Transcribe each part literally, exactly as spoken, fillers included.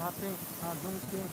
Haping, a dung ting.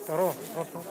Taro, taro.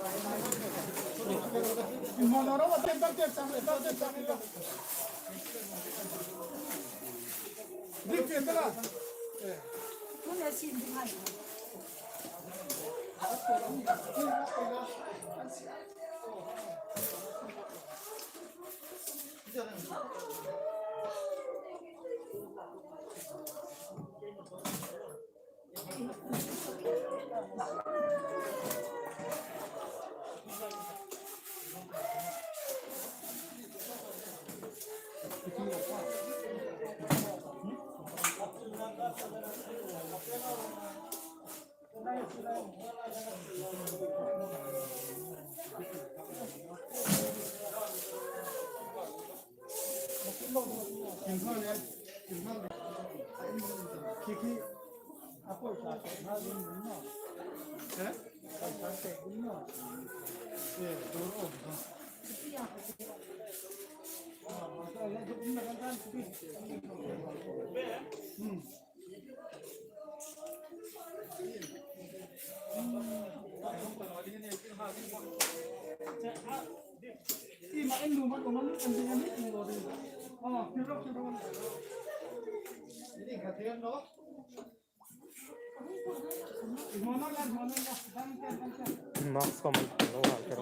Mask khom lo hal kar.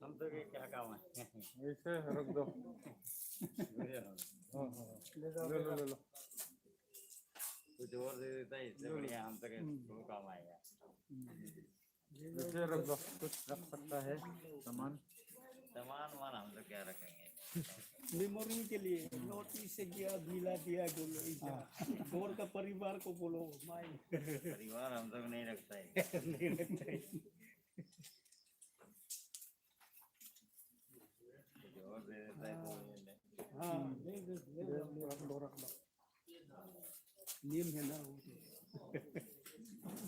हम तो के क्या काम है? ऐसे रख दो। ले जाओ, लो, लो, लो, लो। कुछ और दे देता है, इससे बढ़िया हम तो के वो काम आएगा। ऐसे रख दो, कुछ रख सकता है सामान। सामान वामान हम तो क्या रखेंगे? मेमोरी के लिए नोटिस से गया, मिला दिया, बोलो, इधर। हाँ। गौर का परिवार को बोलो, माई। परिवार हम तो नहीं रखता है। नहीं रखता है। कुछ और दे देता है तो ये ले। हाँ, दे दो, दे दो। दे दो, रख लो, रख लो। नियम है ना वो तो।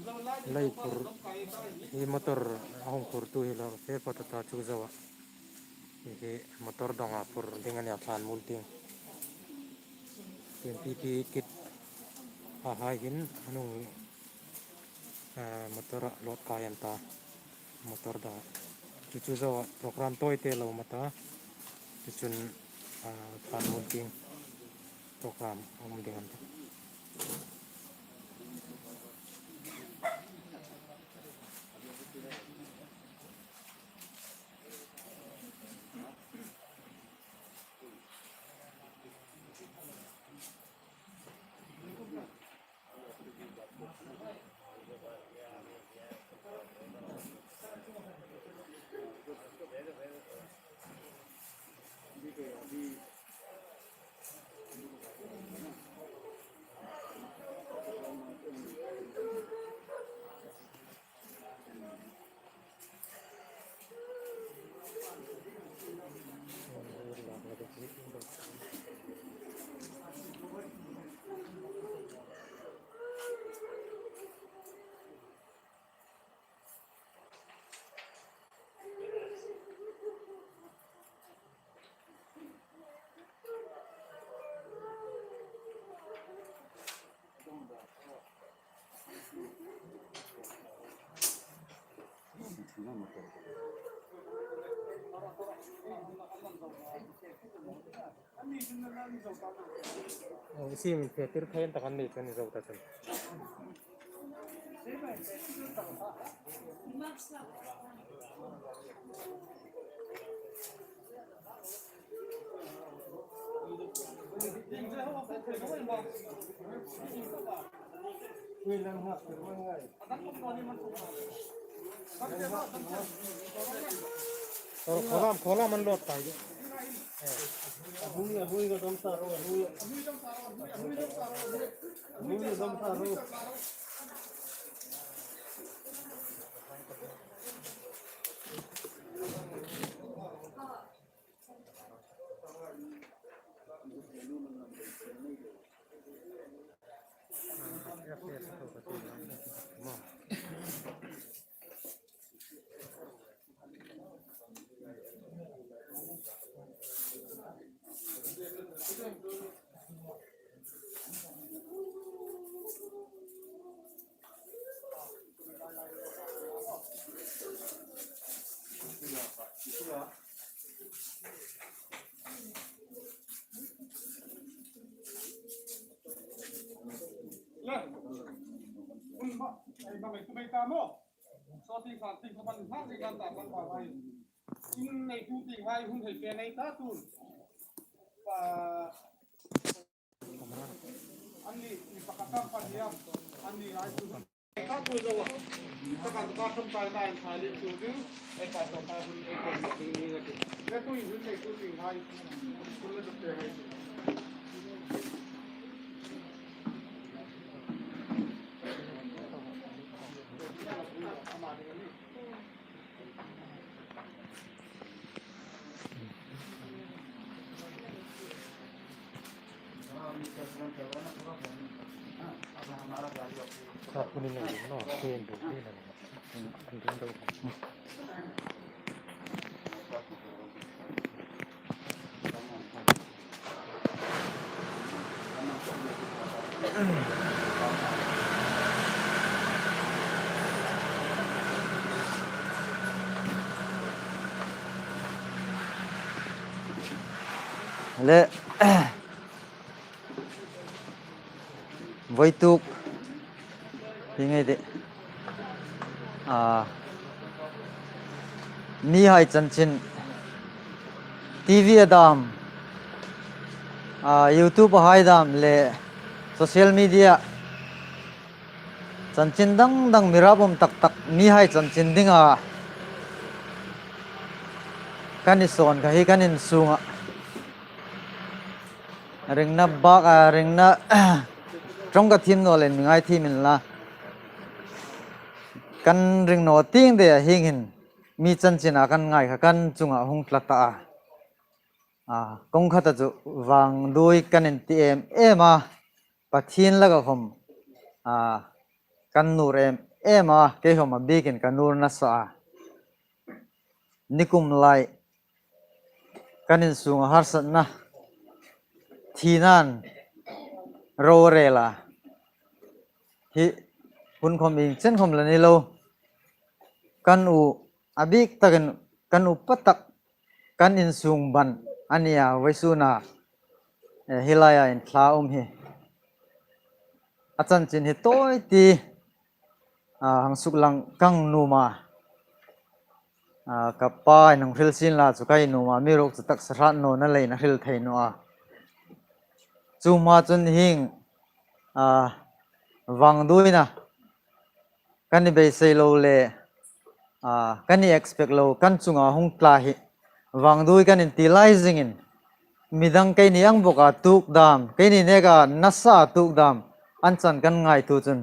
Lei phur hi motor a hung phurtu hi lo fe phawt a ta, chu zoa hi motor donga phur ding a nia, Thlanmul tieng. Tieng P P E kit ha hai hin an hung, eh, motor a load kai an ta. Motor da. Chu chu zoa program tawi te lo ma ta. Chu chun, ah, Thlanmul tieng program a um ding an ta. Oh, isi min fe tir khain takan nei kan zo ta chun. Tor kholam, kholam an load kai. Le, hun ba, ei ba, ei tu, ei ta maw. Saw ti kha, ti kha ban hna, ti kan ta, kan ta vai. In neitu tienghai hun hei pe nei ta tun. Pa, an ni, ni pakhat kan pan hiam, an ni ai tu. Ka tu zo a. Ka kan ka thum kai nai thai lin tu tu. Ei pa to pa hun ei ko ni ni ni. Le tu hun ei tu tienghai. Hun le tu tienghai. Sa kunin na no, kunin na. Kunin na. Le, voituk hi ngei de. A, mihai chanchin, T V a dam, a, YouTube a hai dam le social media chanchin dang dang mi rap um tak tak mihai chanchin dinga kan i sawn kha hi kan insunga ringna bak a ringna ṭawng ka thiem naw leiin mi ngaithiem inla. Kan ring naw ting de a hieng hin mi chanchina kan ngai kha kan chunga hung tla ta a. A, kawng khata chu vangdui kan inti em em a, Pathien laka khawm, a, kan nur em em a, kei khawm a bikin ka nur nasa a. Nikum lai kan insunga harsatna thina'n ro rel a. Hi hun khawm ieng chen khawm la ni lo. Kan u a bik takin kan u pa tak kan insung ban a nia vawisuna, eh, hi laia inthla um hi. A chanchin hi tawi ti, a, hang suklang ka nuom a. A, ka pa in hang hril sien la chu ka nuom a, amiruokchu taksa hrat nawna leiin a hril thei naw a. Chu hma chun hieng, a, vangduina kan i beisei lo le, a, kan i expect lo, kan chunga hung tla hi vangdui kan inti lai zingin, midang keini ang boka tuok dam, keini neka nasa tuok dam, an chan kan ngaituo chun,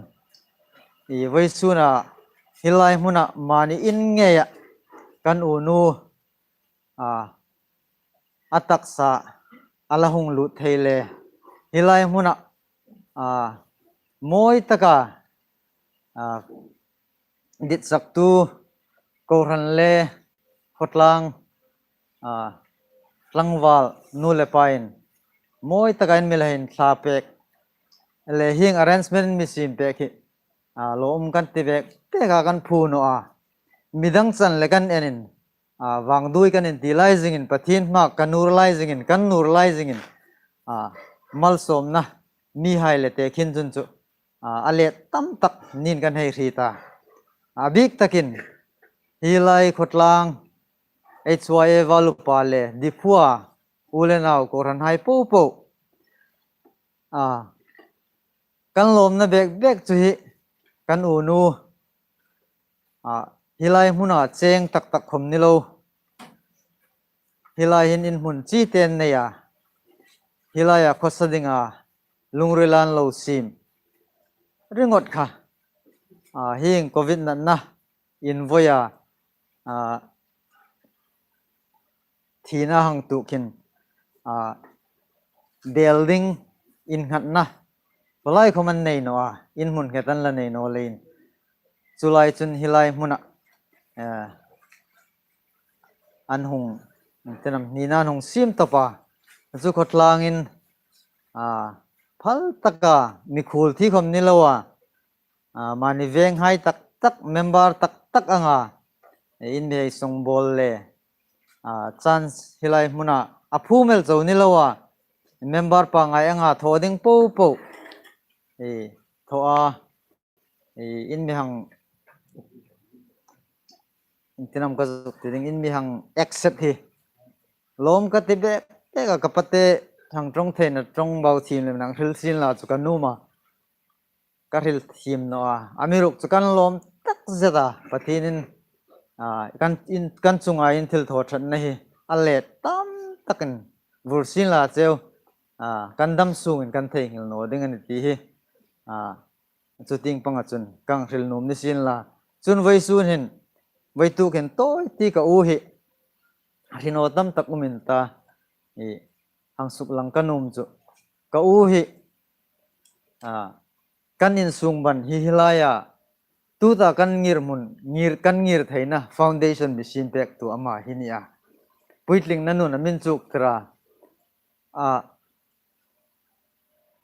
i vawisuna hi lai hmuna mani in ngeia kan unu, a, a taksa a la hung lut thei le, hi lai hmuna, a, mawi taka, a, ditsaktu kohran le khawtlang, a, tlangval nu le pain mawi taka in mi la inthla pek le hieng arrangement mi siem pek hi, a, lawmum kan ti bek bek a kan phu naw a. Midang chan le kan enin, a, vangdui kan inti lai zingin, Pathien hmaa kan nur lai zingin, kan nur lai zingin, a, malsawmna mihai le tekhin chun chu, a, a let tam tak niin kan hei hriet a. A bik takin hi lai khawtlang H Y A val upa le Diphua u le nau kohranhai popo, a, kan lawmna bek bek chu hi kan unu, a, hi lai hmuna cheng tak tak khawm ni lo, hi lai hin inhmun chite an nei a, hi laia khawsa dinga lungrila an lo siem ringawt kha, a, hieng Covid natna in voia, a, thina hang tuok hin, a, bel ding innghatna, palai khawm an nei naw a, inhmun nghet an la nei naw leiin. Chu lai chun hi lai hmuna, eh, an hung, tenam hnina an hung siem tawp a. Chu khawtlangin, a, phal taka mikhuol thi khawm ni lo a, a, mani venghai tak tak, member tak tak anga, e, in mi hei song bawl le, a, chance hi lai hmuna a phu mel chau ni lo a, member pangngai anga thaw ding popo, e, thaw a, e, in mi hang, iengtinam ka zuk ti ding, in mi hang accept hi lawm ka ti bek bek a, ka pate hang ṭawng theina ṭawngbau thiem lem hang hril sien la chu ka nuom a. Ka hril thiem naw a. Amiruokchu kan lawm tak zet a, Pathienin, a, kan in, kan chunga in thilthaw ṭhatna hi a let tam takin vur sien la cheu, a, kan dam sungin kan theinghil naw ding a nih ti hi, a, chu tieng panga chun kan hril nuom ni sien la. Chun vawisun hin, vawituk hin tawi ti ka u hi hre naw tam tak um in ta, i, hang suklang ka nuom chu. Ka u hi, a, kan insung ban hi hi laia tuta kan ngirhmun, ngir, kan ngir theina foundation mi siem pektu ama hi a nih a. puitlingna nun a min chuktir a. A,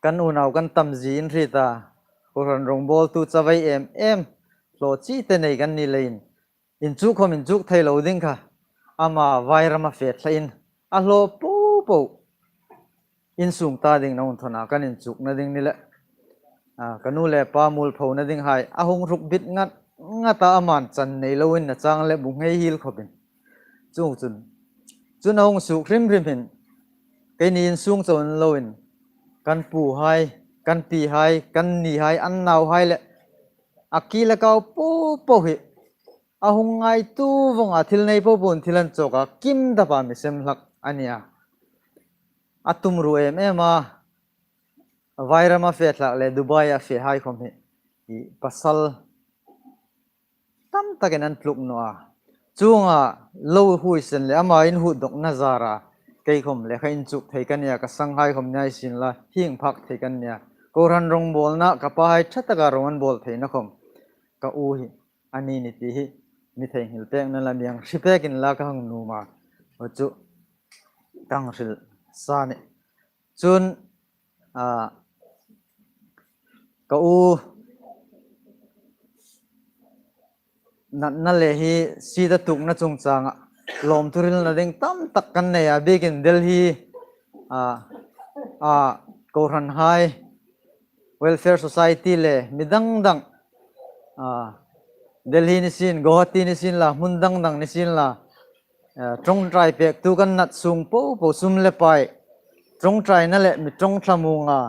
kan unau kan tam zie in hriet a, kohran rongbawltu chavai em em, hlaw chite nei kan ni leiin, inchuk khom inchuk thei lo ding kha, ama vairama fe thlain, a hlaw po po insung ta ding nawn thona kan inchukna ding ni le. A, ka nu le pa mualphona ding hai, a hung hruk bit ngat ngat a, aman chan nei loin a chang le bu nghei hiel khopin. Chuongchun, chun a hung suk hrim hrim hin, keini insung chau ni loin, kan pu hai, kan pi hai, kan ni hai, an nau hai le, a ki le kau po po hi, a hung ngaituo vong a, thil nei po po thil an chawk a, kim dapa mi sem hlak a nih a. A tumru em em a, vairama fe thlak le Dubai a fe hai khom hi, i pasal tam takin an tluk naw a. Chuonga lo huoisen le ama inhutdawkna zara, kei khom lekha inchuk thei ka nih a, ka sang hai khom ni hai sien la, hieng phak thei ka nih a. Kohran rongbawlna, ka pa hai ṭha taka rong an bawl theina khom, ka u hi a ni ni ti hi, mi theinghil pekna la, mi hang hriet pek inla ka hang nuom a. Chu ka hang hril sa a nih. Chun, a, ka u natna le hi sita tukna chungchanga lawmthu hrilna ding tam tak kan nei a, biekin Delhi, a, a, kohran hai, Welfare Society le mi dang dang, a, Delhi ni sien, Guwahati ni sien la, hmun dang dang ni sien la, a, ṭawngṭai pektu kan nat sung po po, sum le pai, ṭawngṭaina le mi ṭawng thlamuong a,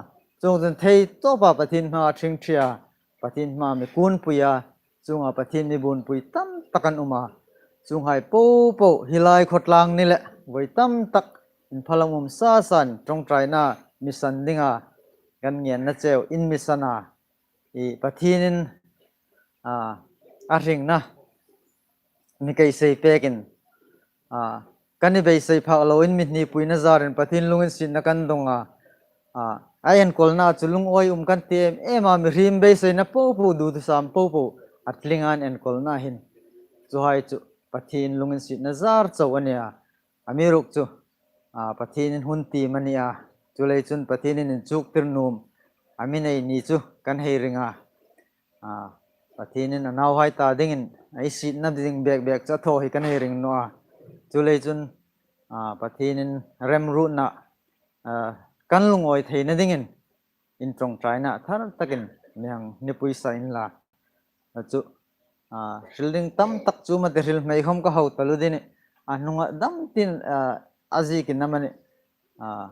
chuongchun thei tawpa Pathien hmaa ṭhingṭhi a, Pathien hmaa mi kunpui a, chuonga Pathien mi bunpui tam tak an um a. Chuonghai po po, hi lai khawtlang ni le, voi tam tak, inphalam um sa san, ṭawngṭaina mi san dinga kan ngenna cheu in mi san a. I Pathienin, a, a hringna mi beisei pekin, a, kan beisei phak loin mi hnipuina zarin Pathien lunginsietna kan dong a. A, a enkawlna chu lungawi um kan ti em em a, mihriem beiseina po po, duthusam po po a tlinga an enkawlna hin. Chuhai chu Pathien lunginsietna zar chau a nih a. Amiruokchu, a, Pathienin hun tiem a nih a. Chuleiin chun Pathienin inchuktir nuom a mi nei ni chu kan hei ring a. A, Pathienin a nauhai ta dingin a ei sietna ding bek bek chu a thaw hi kan hei ring naw a. Chuleiin chun, a, Pathienin remruotna, a, kan lungawi theina dingin in ṭawngṭaina thar takin mi hang hnipui sa inla. A chu, a, hril ding tam tak chu mate hril hmei khom ka hau taluo ding a nih. A hnunga dam tin, a, a ziekin amanih, a,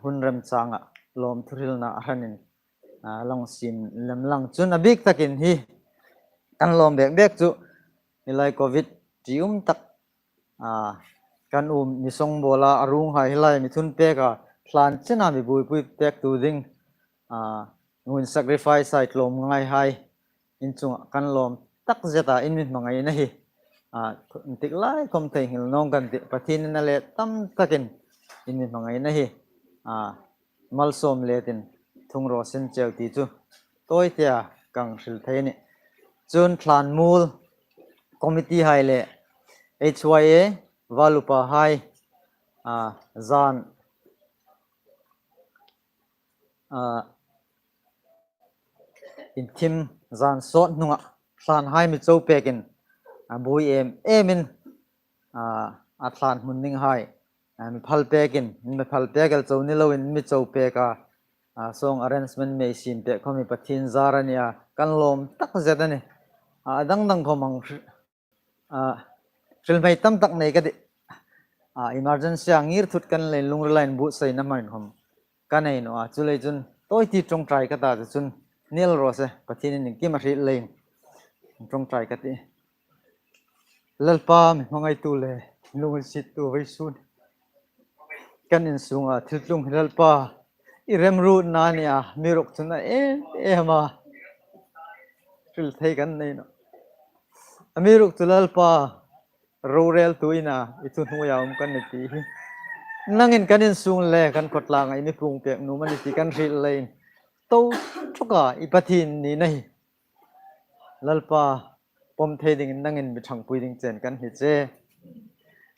hun remchanga lawmthu hrilna a hranin, a, lang siem lem lang. Chun a bik takin hi kan lawm bek bek chu, hi lai Covid ṭium tak, a, kan um mi song bawla a ruong hai hi lai mi thun pek a, thlan chena mi buoipui pektu ding, a, hun sacrifice hai tlawmngai hai in chunga kan lawm tak zeta in mi hmangaina hi, a, intik lai khom theinghil nawng kan tih, Pathienin a let tam takin in mi hmangaina hi, a, malsawm letin thung raw se cheu ti chu tawi tea ka hang hril thei a nih. Chun thlanmuol committee hai le H Y A, Valupa hai, a, zan, a, inthim zan sawt hnunga thlan hai mi cho pekin, a, buoi em emin, a, a thlan hmun ding hai, a, mi phal pekin, mi phal pek el cho ni loin mi cho pek a, a, song arrangement mi siem pek khom hi Pathien zar a nih a, kan lawm tak zet a nih. A, a dang dang khom ang, a, hril hmei tam tak nei ka tih. A, emergency a ngir thut kan lei lungrila inbuotsaina hmain khom ka nei naw a. Chuleiin chun tawi ti ṭawngṭai ka ta chu chun ni el raw se, Pathienin iengkim a hriet leiin ṭawngṭai ka tih. Lalpa, mi hmangaitu le lunginsiettu, vawisun kan insunga thil tlung hi Lalpa, i remruotna a nih a, amiruokchu a em em a, hril thei kan nei naw. Amiruokchu Lalpa, roreltu ina i thuhnuoia um kan nih ti hi nangin kan insung le kan khawtlanga i mi puong pek nuom a nih ti kan hriet leiin, to ṭhuka i Pathien nina hi Lalpa, pawm thei dingin nangin mi ṭhangpui ding chen kan hni che.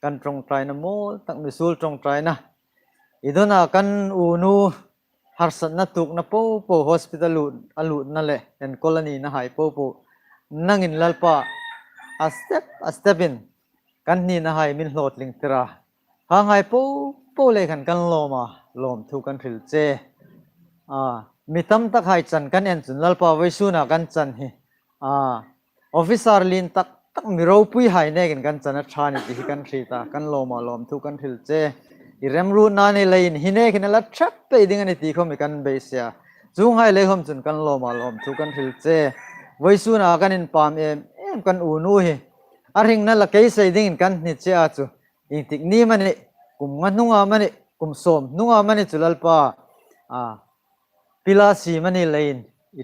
kan ṭawngṭaina mawl tak, misuol ṭawngṭaina, i dawna kan unu harsatna tuokna popo, hospital a lut, a lutna le enkawl a nina hai popo, nangin Lalpa, a step a step in kan hnina hai min hlawtling tir a, khanghai popo le khan kan lawm a, lawmthu kan hril che. A, mi tam tak hai chan kan en chun Lalpa, vawisuna kan chan hi, a, officer lien tak tak, mi ropui hai nekin kan chan a ṭha a ni ti hi kan hriet a, kan lawm a, lawmthu kan hril che. I remruotna ni leiin hi nekin a la ṭhep pei ding a ni ti khom hi kan beisei a, chuonghai lei khom chun kan lawm a, lawmthu kan hril che. Vawisuna kan inpam em em kan unu hi a hringna la kei sei dingin kan hni che a chu, iengtik ni amani, kum nga hnunga amani, kum sawm hnunga amani chu Lalpa, a, pila si amani leiin, i,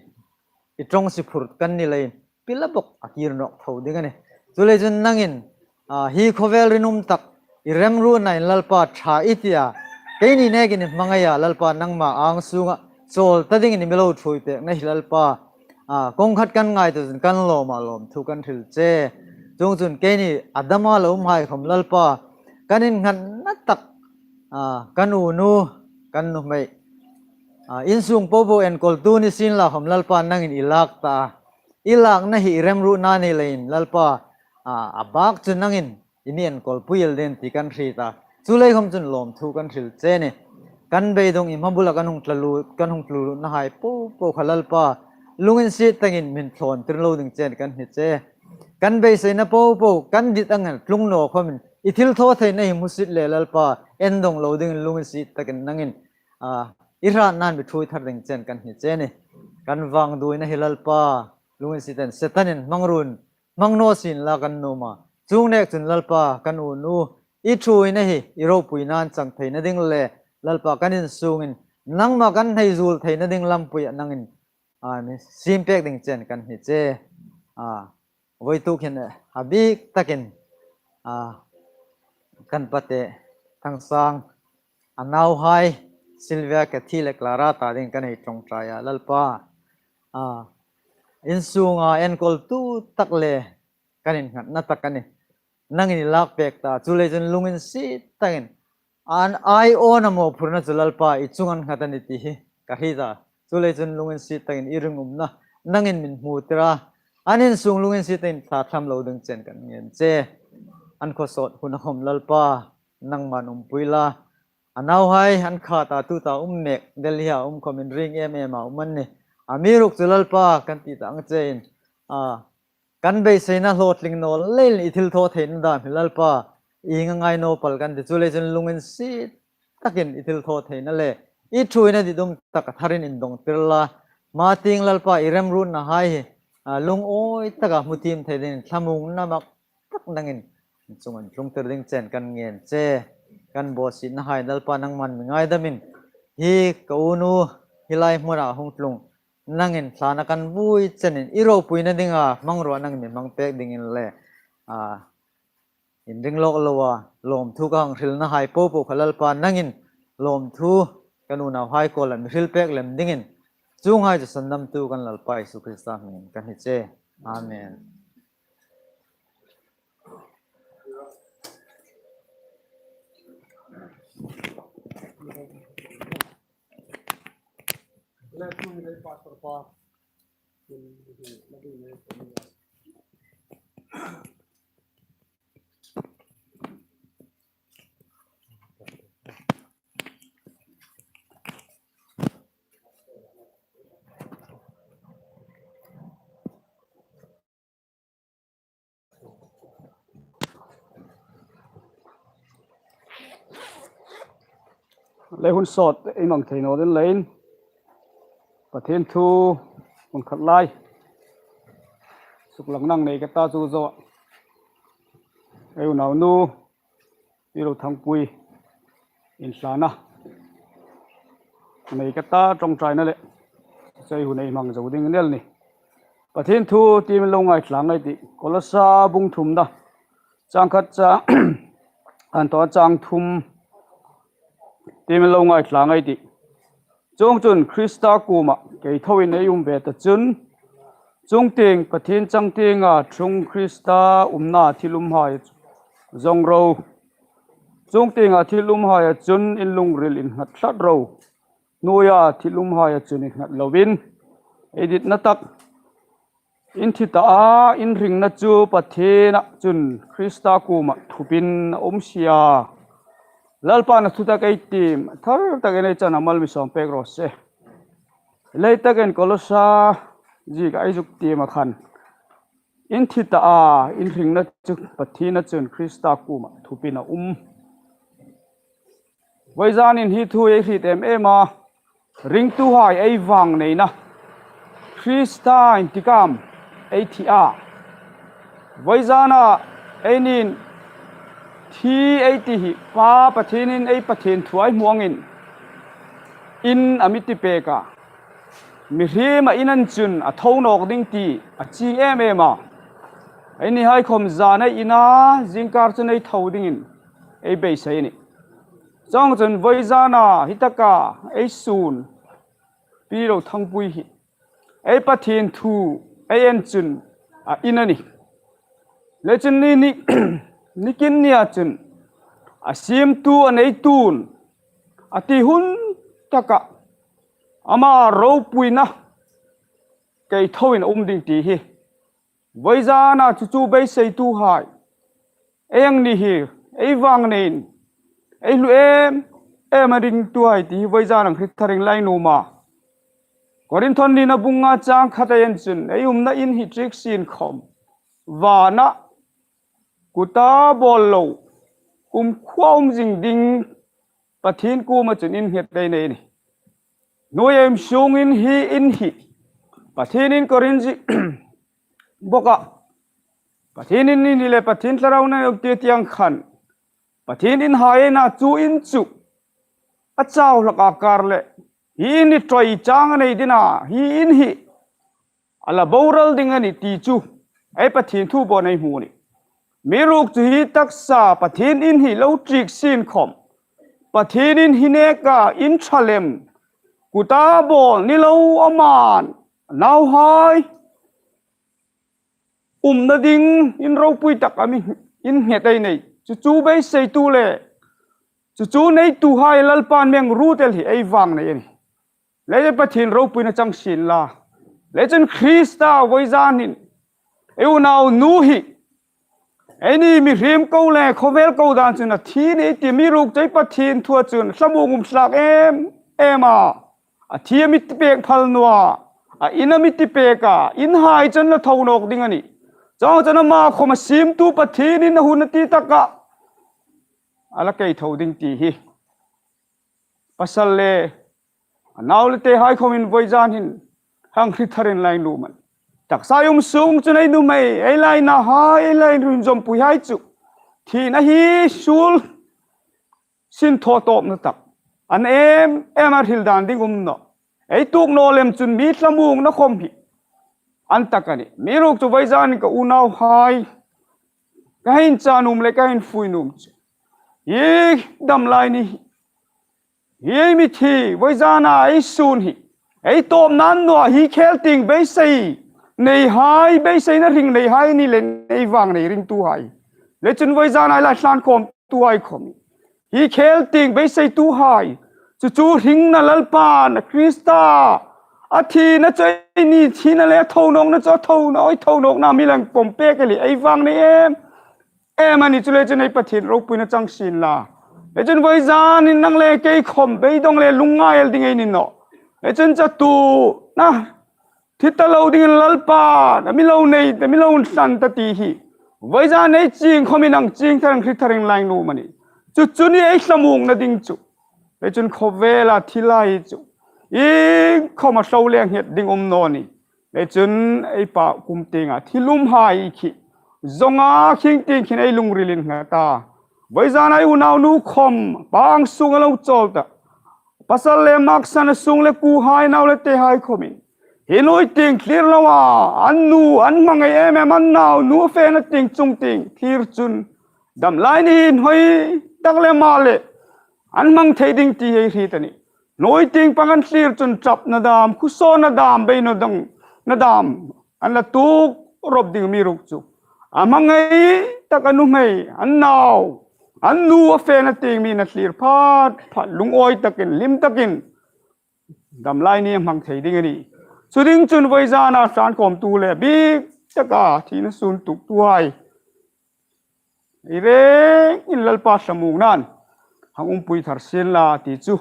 i ṭawng si phur kan ni leiin, pila bawk a kir nawk tho ding a nih. Chuleiin chun nangin, a, hi khawvel rinum tak, i remruotnain Lalpa ṭha i ti a, keini nekin i hmangai a Lalpa, nangma ang sunga chawl ta dingin i mi lo ṭhuoi pekna hi Lalpa, a, kawng khat kan ngaituo chun kan lawm a, lawmthu kan hril che. Chuongchun keini a dama lo um hai khom Lalpa, kan innghatna tak, a, kan unu, kan nuhmei, a, insung popo enkawltu ni sienla khom Lalpa, nangin i lak ta a, i lakna hi i remruotna ni leiin Lalpa, a, a bak chu nangin i mi enkawlpui el ding ti kan hriet a, chuleiin khom chun lawmthu kan hril che a nih. Kan beidong, i hmabula kan hung tla lut, kan hung tlu lutna hai popo kha Lalpa, lunginsiet takin min thlawn tir lo ding chen kan hni che. Kan beiseina popo, kan dit angin tlung naw khomin, i thilthawtheina hi hmusit le Lalpa, endong lo dingin lunginsiet takin nangin, a, i hratnain mi ṭhuoi thar ding chen kan hni che a nih. Kan vangduoina hi Lalpa, lunginsietin Setanin hmangruoin hmang naw sienla kan nuom a. Chuong nek chun Lalpa, kan unu, i ṭhuoina hi i ropuinain chang theina ding le Lalpa, kan insungin nangma kan hnai zuol theina ding lampuia nangin, a, mi siem pek ding chen kan hni che. A, vawituk hin a bik takin, a, kan pate Thangsang, a nauhai Sylvia, Kathy le Clara ta ding kan hei ṭawngṭai a Lalpa, a, insunga enkawltu tak le kan innghatna tak a nih. Nangin i lak pek ta, chuleiin chun lunginsiet takin an ai awn a mawphurna chu Lalpa, i chunga an nghat a nih ti hi ka hriet a. Chuleiin chun lunginsiet takin i ringumna nangin min hmu tir a, an insung lunginsiet takin thlathlam lo ding chen kan ngen che. An khawsawt huna khom Lalpa, nangman umpui la. A nauhai an khat a, tuta um mek, Delhi-a um khomin ring em em a um an nih. Amiruokchu Lalpa, kan ti ta ang chein, a, kan beiseina hlawtling naw leiin i thilthawtheina dam hi Lalpa, ieng ang ngai naw pal kan ti, chuleiin chun lunginsiet takin i thilthawtheina le i ṭhuoina ditum tak a tharin indong tir la. Hma tieng Lalpa, i remruotna hai hi, a, lungawi taka hmu thiem thei dingin thlamuongna mak tak nangin chunga tlung tir ding chen kan ngen che. Kan bawsietna hai Lalpa, nangman mi ngaidamin, hi ka unu hi lai hmuna hung tlung, nangin thlana kan vui chenin i ropuina dinga hmangruo nangin mi hmang pek dingin le, a, inring lawk loa lawmthu ka hang hrilna hai popo kha Lalpa, nangin lawmthu kan unauhai kuoma mi hril pek lem dingin, chuonghai chu sandamtu kan Lalpa Isu Krista hmingin kan hni che. Amen. Le hun sawt ei hmang thei naw ding leiin Pathien thu hun khat lai suklang nang nei ka ta chu zo. Ei unaunu, i lo thangpui inhlana nei ka ta, ṭawngṭaina le chei hun ei hmang zo ding a ni el ni. Pathien thu tiem lo ngaithla ei tih. Kolosa bung thumna, chang khat, chang, an tawh chang thum tiem lo ngaithla ei tih. Chuongchun Krista kuoma kei thoin ei um ve ta chun, chungtieng Pathien changtienga ṭhung Krista umna thil umhai zong ro. Chuong tienga thil umhaia chun in lungril innghat tlat ro. Hnuoia thil umhaia chun innghat loin, ei ditna tak, in thi ta a, in hringna chu Pathiena chun Krista kuoma thupin a um si a. Lalpan a thu tak ei tiem thar takin ei chan a mal mi sawm pek raw se. Lei takin Kolosa zieka ei zuk tiem a khan, in thi ta a, in hringna chu Pathiena chun Krista kuoma thupin a um. Voizanin hi thu ei hriet em em a, ringtuhai ei vangneina, Krista intikam ei thi a. Voizana eini'n thi ei ti hi Pa Pathienin ei Pathien thu ei hmu angin in a mi tipek a. Mihriem a in an chun a tho nawk ding ti a chieng em em a. Einihai khawm zan ei ina, zingkar chun ei tho dingin ei beisei a nih. Chuongchun voizana hi taka ei sun Pi Rothangpui hi ei Pathien thu ei en chun a in a nih. Le chun ni, ni, nikin nia chun a siemtu a neitu'n a ti hun taka ama ropuina kei thoin a um ding ti hi. Voizana chu chu beiseituhai, ei ang ni hi, ei vangnein ei hlu em em a ringtuhai ti hi voizan ang hriet tharin la nuom a. Korinthon nina bung nga chang khat ei en chun ei umna in hi ṭiek sien khawm vana kuta bawl lo, kumkhuoa um zing ding Pathien kuoma chun in nghet ei nei a nih. Hnuoia im sungin hi in hi Pathienin Korinth zie bawka, Pathienin in hi le Pathien thlarauin a ti tieng khan, Pathien in hai ei na chu in chu a chau hlak a kar le, hi in hi ṭoi chang a nei ding a, hi in hi a la boral ding a nih ti chu ei Pathien thu bawk ei hmu a nih. Amiruokchu hi taksa Pathien in hi lo ṭiek sien khawm, Pathienin hi neka in ṭha lem, kuta bawl ni lo, ama nauhai umna ding in ropui tak a mi in nghet ei nei. Chu chu beiseitu le chu chu neituhai Lalpan mi ang ruot el hi ei vangnei a nih. Le Pathien ropuina chang sien la. Le chun Krista voizanin ei unaunu hi, eini mihriem ko le khawvel ko dan chun a thi a nih ti amiruokchu ei Pathien thua chun thlamuong um hlak em em a. A thi a mi tipek phal naw a, a in a mi tipek a, in hai chun la tho nawk ding a nih. Chuongchun ama khawm a siemtu Pathienin a hun a ti taka a la kei tho ding ti hi pasal le a nau le tehai khawmin voizanin hang hriet tharin la nuom a nih. Taksa ei um sung chun ei nuhmei, ei lainahai, ei lainunzawmpuihai chu thina hi suol sin thaw tawpna tak a ni em em a, hril dan ding um nawh. Ei tuok naw lem chun mi thlamuongna khawm hi a ni tak a nih. Amiruokchu voizanin ka unauhai, ka hin chat nuom le ka hin fui nuom chu hi damlai ni hi, hi mithi voizana ei sun hi ei tawpna a ni naw a, hi khel tieng beisei neihai, beiseina hring neihai ni le ei vangnei ringtuhai le chun voizana ei la thlangkhawmtuhai khawm hi khel tieng beiseituhai, chu chu hringna Lalpan Krista a thina chu eini thina le a tho nawkna chu a tho naw, ei tho nawkna mi la pawm pek el hi ei vangnei em em a nih. Chu le chun ei Pathien ropuina chang sien la. Le chun voizanin nang le kei khawm beidawng le lungngai el ding ei ni nawh. Le chun chatuona thi ta lo dingin Lalpan a mi lo nei, a mi lo hlan ta ti hi voizan ei chieng khawmin hang chieng tharin hriet tharin la nuom a nih. Chu chu a nih ei thlamuongna ding chu. Le chun khawvela thilhai chu iengkhawm a hlo le nghet ding um naw a nih. Le chun ei Pa kum tienga thil umhai khi, zonga khing tieng khin ei lungril innghat a. Voizana ei unaunu khawm pang sunga lo chawl ta, pasal le maksan a sung le kuhai, nau le tehai khawmin hi nuoi tieng thlir loa an nu an hmangai em em, an nau nu fena tieng chung tieng thlir chun damlai ni hi hnuoi tak le ma le an hmang thei ding ti hi ei hriet a nih. Nuoi tieng pang an thlir chun ṭapna dam, khawsawtna dam, beidawngna dam an la tuok rawp ding amiruokchu a hmangai tak a nuhmei, an nau, An nu a fena tieng mi na thlir phat phat, lungawi takin, hlim takin, dam lai ni hmang thei ding a nih. Chu ding chun vawizana hlan khawmtu le bik taka thina sun tuktuhai, ei rengin Lalpa thlamuongnain hang umpui thar sien la ti chu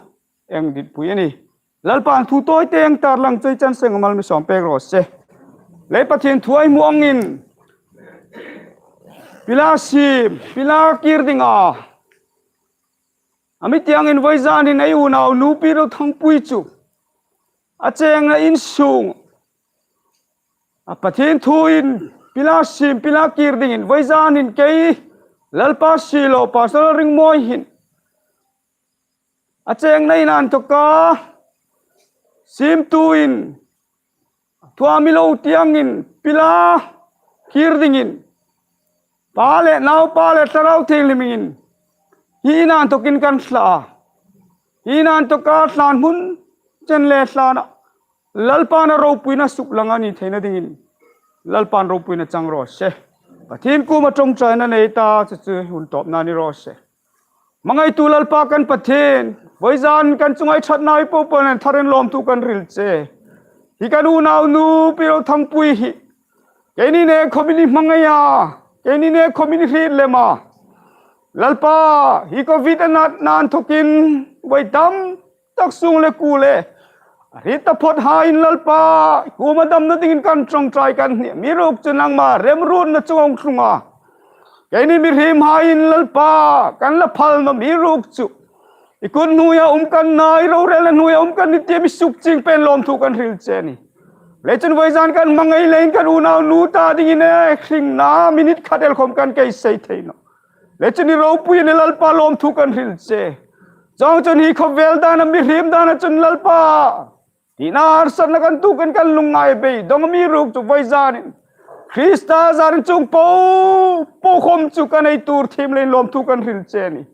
ei ditpui a nih. Lalpan thu tawite ei tarlang chu ei chan seng mal mi sawm pek raw se. Lei Pathien thu ei hmu angin, pila siem, pila kir dinga, a mi tiengin vawizanin ei unau nu Pi Rothangpui chu a chengna insung a Pathien thuin pila siem, pila kir dingin vawizanin kei, Lalpa silo, Pastor Ringmawi hin a chengna in a inthawka siemtuin thu a mi lo tiengin pila kir dingin Pa le Naupa le Thlarau Thienghlim in hi in a inthawkin kan thla a. Hi in a inthawka thlan hmun chen le thlana Lalpan a ropuina suklang a ni theina dingin Lalpan ropuina chang raw se. Pathien kuoma ṭawngṭaina nei ta chu chu hun tawpna ni raw se. Hmangaitu Lalpa kan Pathien, vawizan kan chunga i ṭhatna i popo nen tharin lawmthu kan hril che. Hi kan unau nu Pi Rothangpui hi keini nei khawmin i hmangai a, keini nei khawmin i hriet lem a. Lalpa, hi Covid a natna inthawkin vawi tam tak sung le kuo le a hriet taphawt hai in Lalpa, kuoma damna dingin kan ṭawngṭai kan hni a, amiruokchu nangma remruotna chunga hung tlung a. Keini mihriem hai in Lalpa, kan la phal naw, amiruokchu i kut hnuoia um kan na, i rorelna hnuoia um kan ni ti mi sukchieng pen lawmthu kan hril che a nih. Le chun vawizan kan hmangai leiin kan unau nu ta dingin e hringna minute khat el khawm kan kei sei thei naw. Le chun i ropui a nih Lalpa, lawmthu kan hril che. Chuongchun hi khawvel dana, mihriem dana chun Lalpa, tina harsatna kan tuokin kan lungngai a beidong, amiruokchu vawizanin Krista zanin chuong popo khawm chu kan ei tuor thiem leiin lawmthu kan hril che a nih.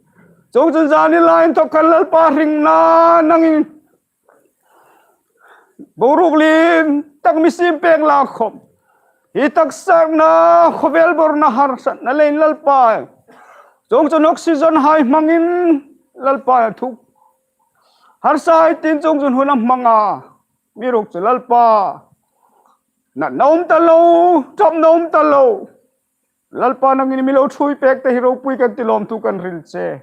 Chuongchun zanin lai inthawk khan Lalpa, hringna nangin boruok lien tak mi siem pek la khawm, hi taksa na khawvel boruokna harsatna leiin Lalpa, chuongchun oxygen hai hmangin Lalpa, thuk harsa hai tin chuongchun hun a hmang a, amiruokchu Lalpa, natna um ta lo, ṭapna um ta lo. Lalpa, nangin mi lo ṭhuoi pek te hi ropui kan ti, lawmthu kan hril che.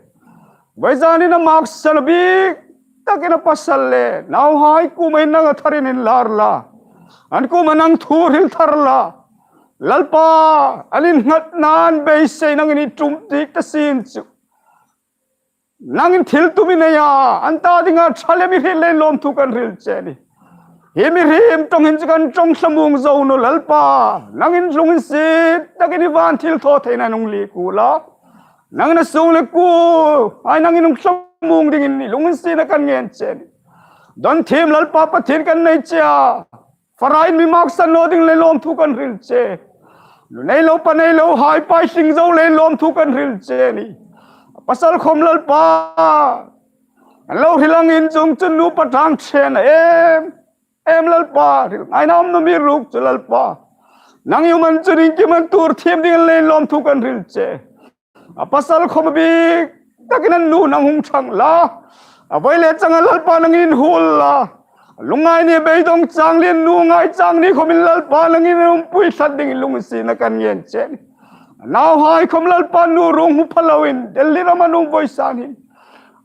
Vawizanin a maksan a bik takin a pasal le nauhai kuoma nang a tharin inlar la, an kuoma nang thu hril thar la. Lalpa, an innghatna an beisei nangin i ṭum dik ta sien chu nangin thil tum i nei a, an ta dinga ṭha le mi hriet leiin lawmthu kan hril che a nih. Hi mihriem ṭawng hin chu kan ṭawng thlamuong zo naw Lalpa, nangin lunginsiet takin i van thilthawtheina hung lien kuol a. Nangin a sung le kuo hai nangin hung thlamuong dingin i lunginsietna kan ngen che a nih. Dawn thiem Lalpa Pathien kan nei che a, farain mi maksan naw ding leiin lawmthu kan hril che. Nu nei lo, pa nei lo hai paihring zo leiin lawmthu kan hril che a nih. A pasal khawm Lalpa, an lo hril angin chuongchun nupa ṭhang ṭhena em em Lalpa, hril ngaina um naw, amiruokchu Lalpa, nang i um an chun iengkim an tuor thiem ding leiin lawmthu kan hril che. A pasal khawm a bik takin an nu nang hung ṭhang la, a vawi le changa Lalpa nangin inhuol la. Lungngai ni beidong chang le nu ngai chang ni khawmin Lalpa, nangin umpui tlat dingin lunginsietna kan ngen che a nih. Nauhai khawm Lalpa, nu ruong hmu pha loin Delhi rama an um vawisun hin,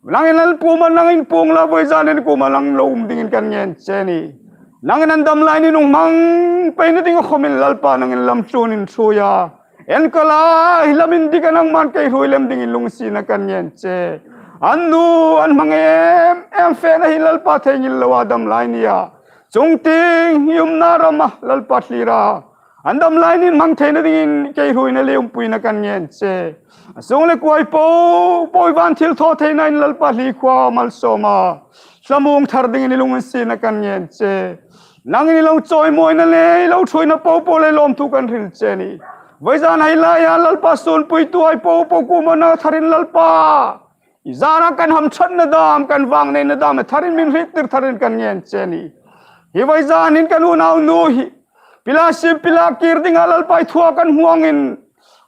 nangin an kuoma nang inpuong la, vawizanin kuoma nang lo um dingin kan ngen che a nih. Nangin an dam lai ni hung hmang peina ding khawmin Lalpa, nangin lam tluon inṭhuoi a, enkawl a, hi lam indika nangman kei hruoi lem dingin lunginsietna kan ngen che. An nu an hmangai em em fena hi Lalpa, thei ngil loa dam lai nia, chungtieng i umna rama Lalpa thlir a, an dam lai ni hmang theina dingin kei hruoina le umpuina kan ngen che. A sung le kuo hai popo i van thilthawtheinain Lalpa, hlikhua malsawm a, thlamuong thar dingin i lunginsietna kan ngen che. Nangin i lo chawimawina le i lo ṭhuoina popo leiin lawmthu kan hril che a nih. Vawizan hai laia Lalpa, sunpuituhai popo kuoma nang a tharin Lalpa, i zara kan hamṭhatna dam, kan vangneina dam a tharin mi hriettir tharin kan ngen che a nih. Hi vawizanin kan unau nu hi pila siem pila kir dinga Lalpa, i thua kan hmu angin,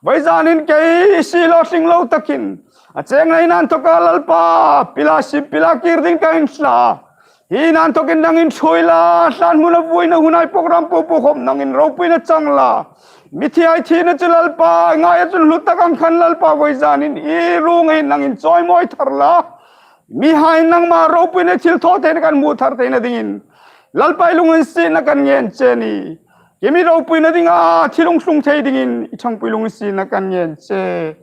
vawizanin kei silo tling lo takin A cheng nai nan toka Lalpa, pila sim, pila kir ding ka inhla. Hi nan tokin nangin ṭhuoi la, tlan hmuna vuina hunai program popo khom nangin ropuina chang la. Mithi ai thina chu Lalpa, ngai a chun hlu tak ang khan Lalpa voizanin i ruong hi nangin chawimawi thar la. Mihai nangma ropuina thil thaw theina kan hmu thar theina dingin. Lalpa i lunginsietna kan ngen che a nih. Keima ropuina dinga thil hung tlung thei dingin i ṭhangpui lunginsietna kan ngen che.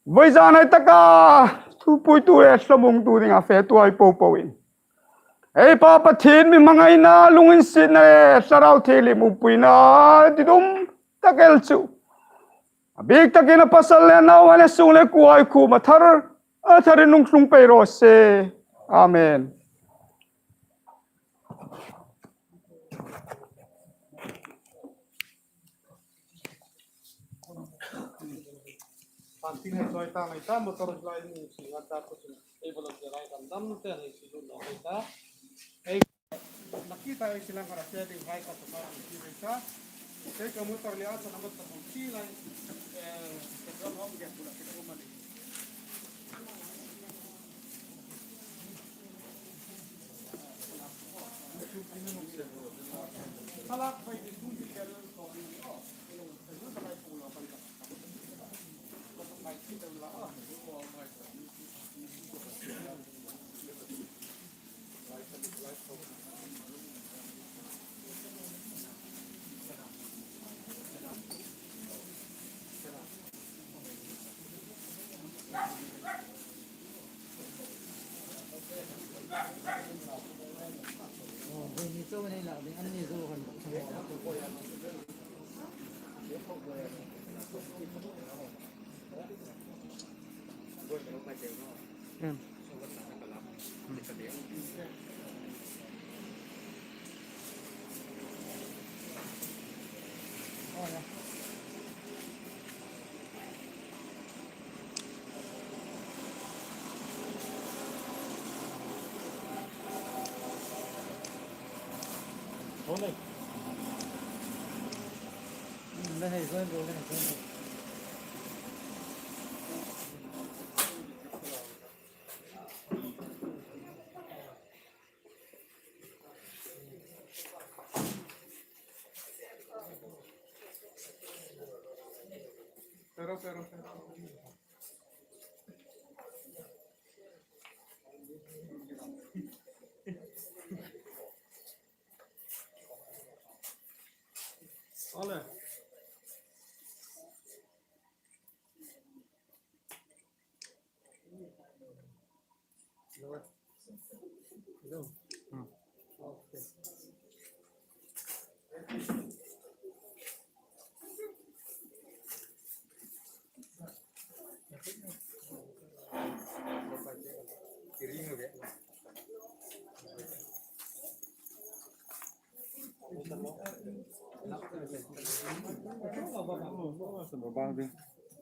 Voizan ai taka thupuitu le thlamuongtu dinga fetuhai popoin. Ei Pa Pathien mi hmangaina lunginsietna le thlarau thienghlim umpuina didum tak el chu. A bik takin a pasal le nauhai le sung le kuohai kuoma thar, a tharin hung tlung pei raw se. Amen. Pantin hai choi ta ngai ta, motor lai ni si ngat ta ko chun. Ei volunteer ai kan dam te hai si lu no hai ta. Ei, nakita ei silang kara te ding hai ka ta ang si hai ta. Ei ka motor le a sa na ta ko si lai. Eh, petrol hom ge pula ke ko mani. Pero, pero, pero. Ole. Babang ding.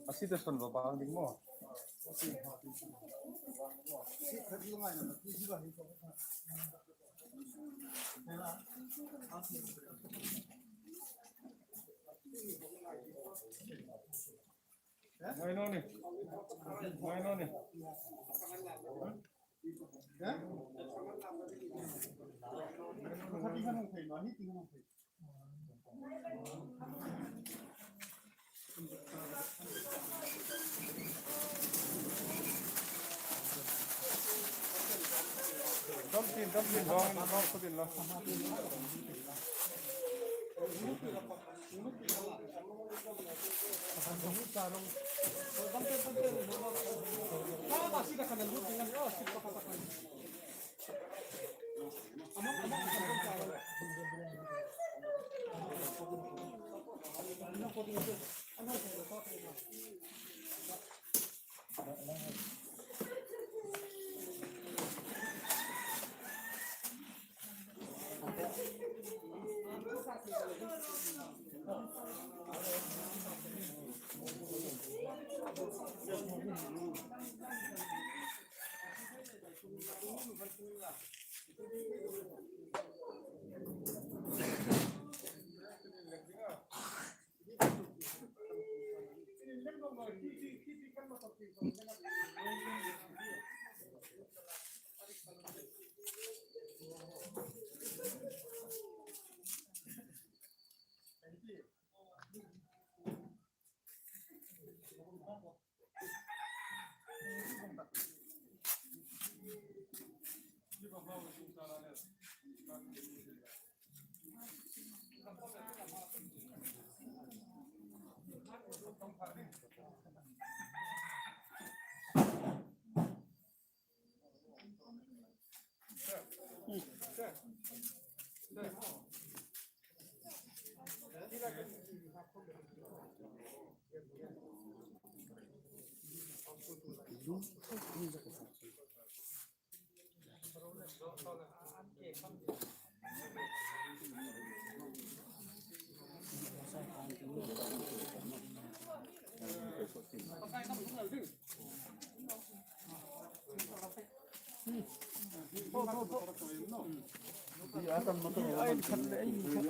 Asi ta son babang ding mo. Mai no ni. Mai no ni. Dam tin, dam tin, dam, dam, dam, dam, dam.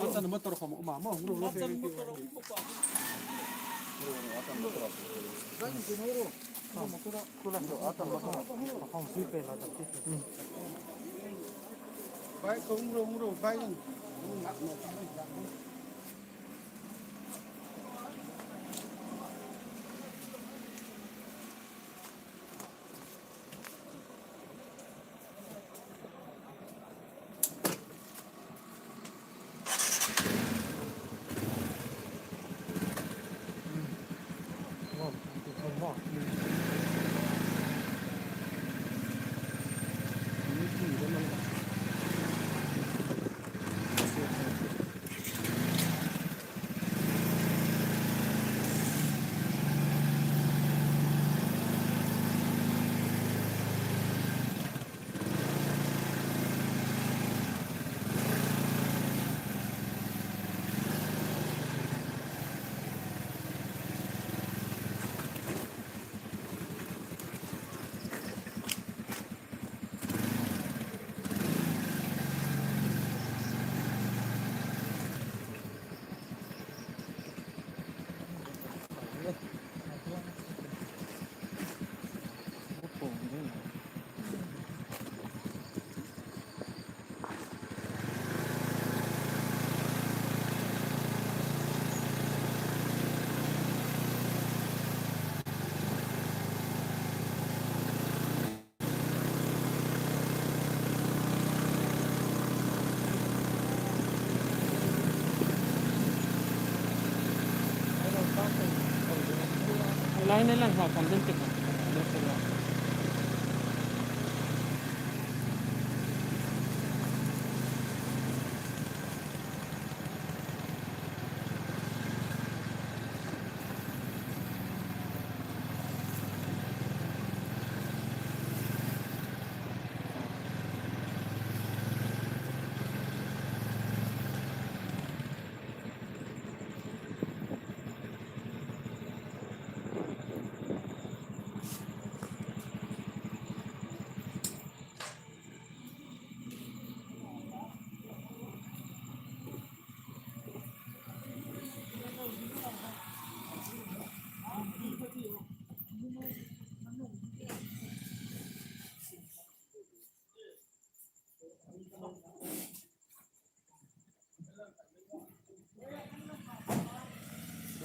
Atan motor khom uma mo. Atan motor. Bai ko ro ro bai. Lai na lang ha kan den te kan.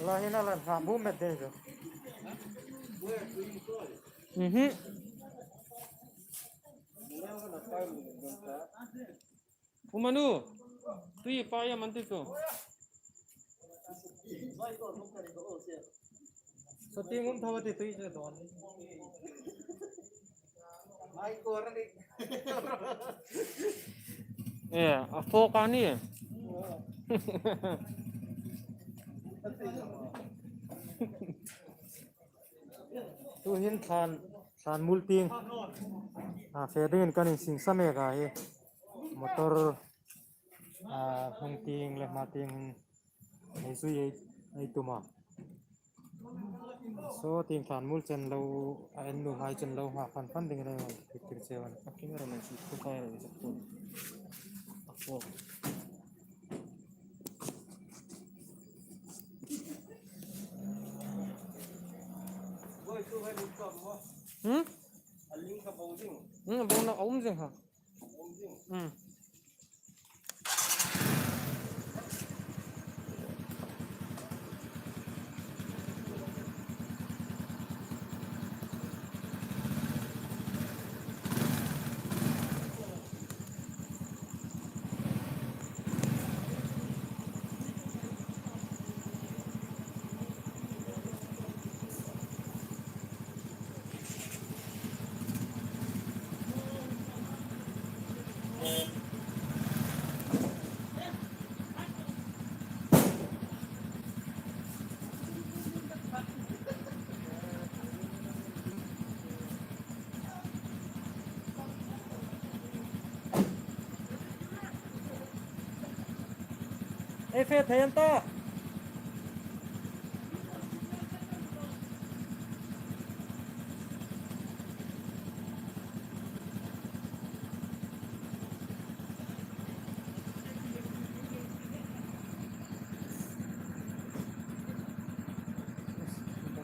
Lai hin a la hna bu met ding chu. Mhm. U Manu, tui pa ya man ti chu. Sati ngum thaw ti tui chu don. Eh, a fawk a ni. Tuhin thlan, thlan mul tieng. A, fe dingin kan insing sa mek a hi. Motor, a, hung tieng le hma tieng hin. Ei zui ei, ei tum a. Saw tieng thlan mul chen lo, a en nu hai chen lo, ha fan fan ding nei hon, kik kik che wan. A camera man chu khu fai lo, is a khu. A khu. Hmm? Hmm, bawngna a um zing ha. Hmm. Ei fe thei an ta.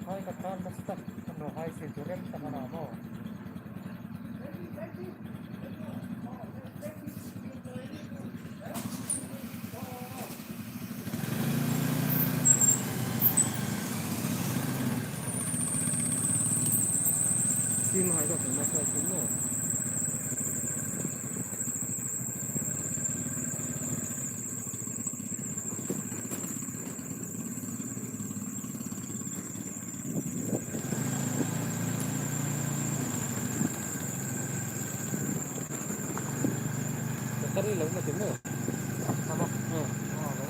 Hai ka ṭan nasa tak, kan lo hai se tu rem tak a na maw. Sim hai ka kan masa sim maw. Battery lo na ti maw. Tama. Hmm. Ah, lo.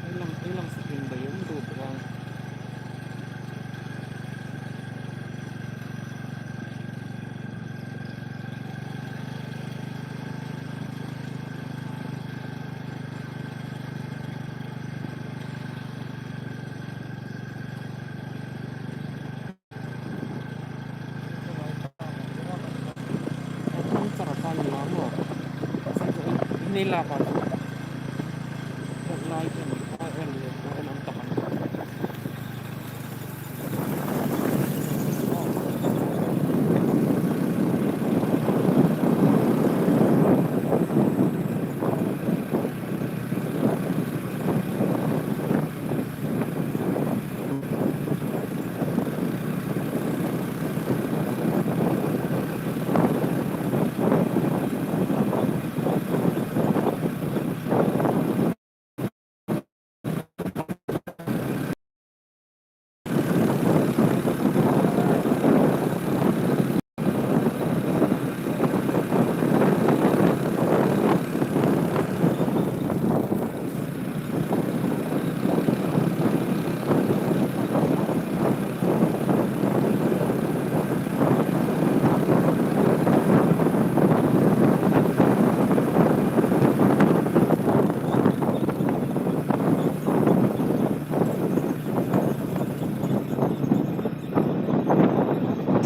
Ilang, ilang sakin ba yung do ba?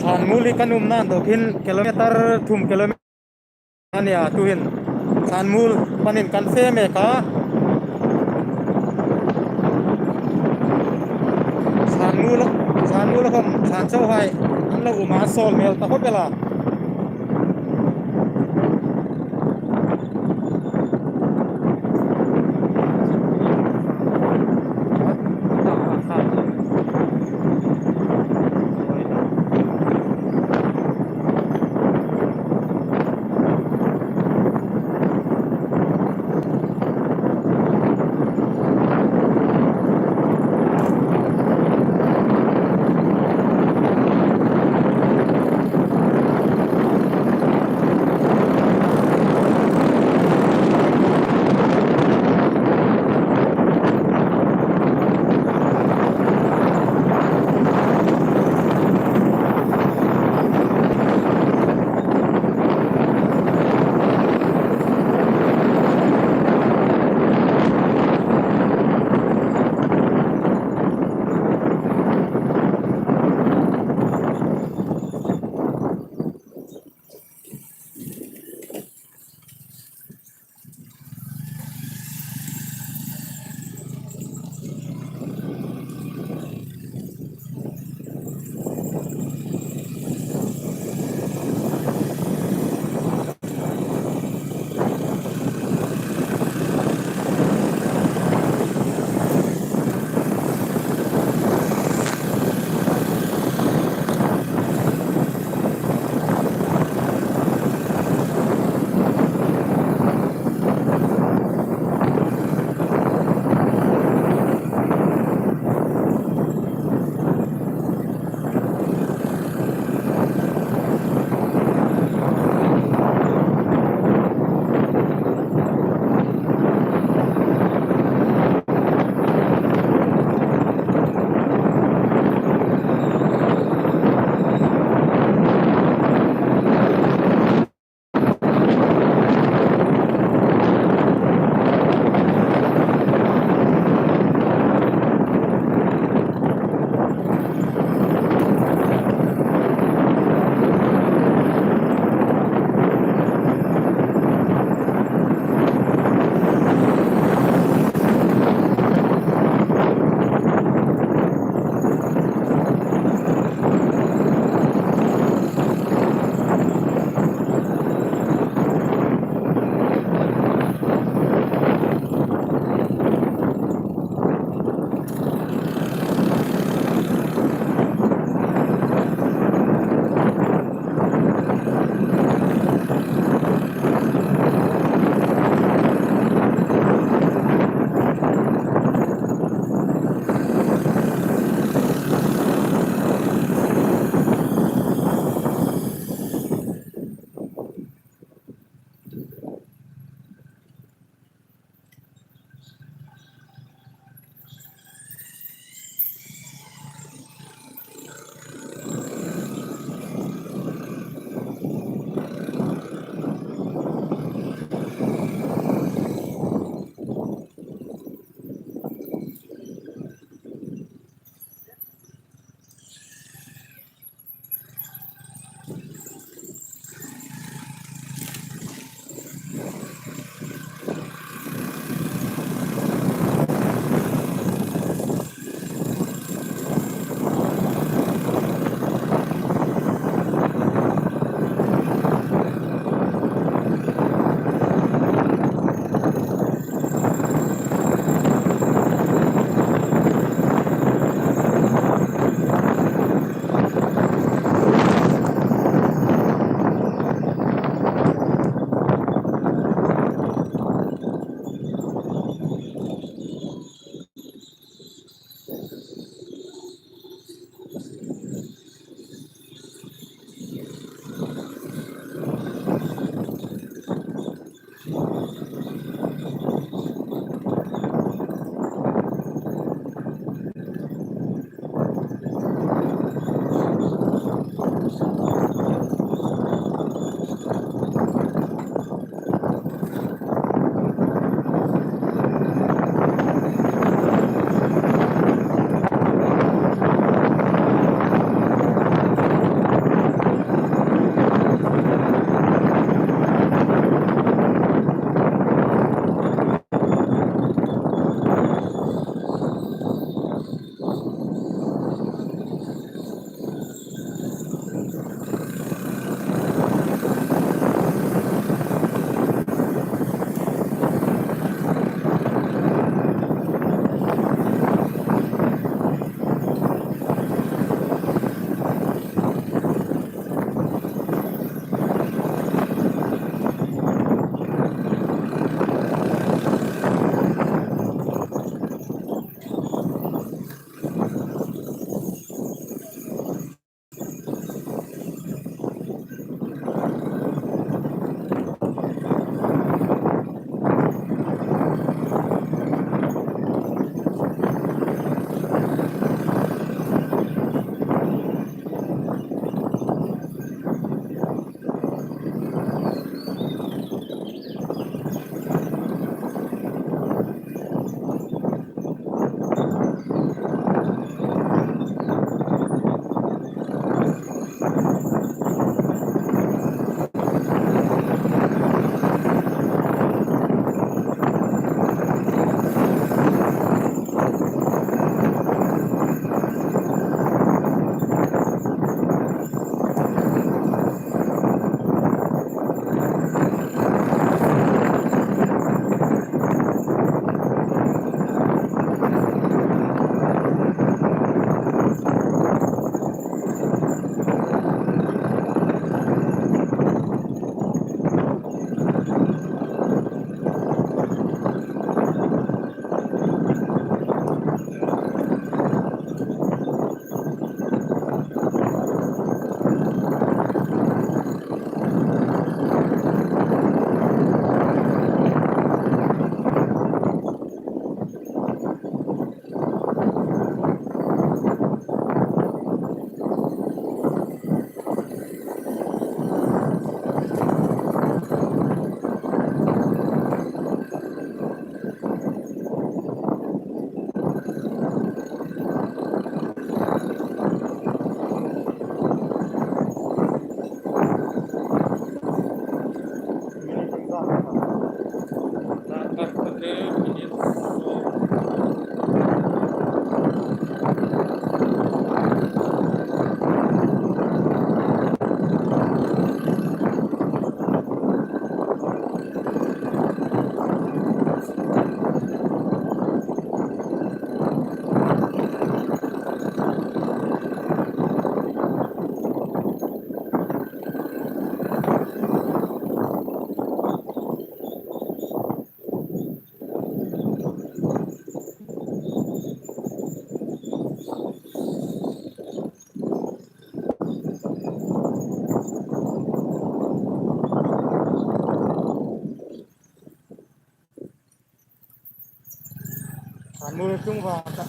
Sanmul hi kan umna dawk hin kilometer thum kilometer a nia, tuhin Sanmul panin kan fe mek a. Sanmul, Sanmul khom, Sanchohai an lo um a, sawl mel ta khop el a. Tung va ka.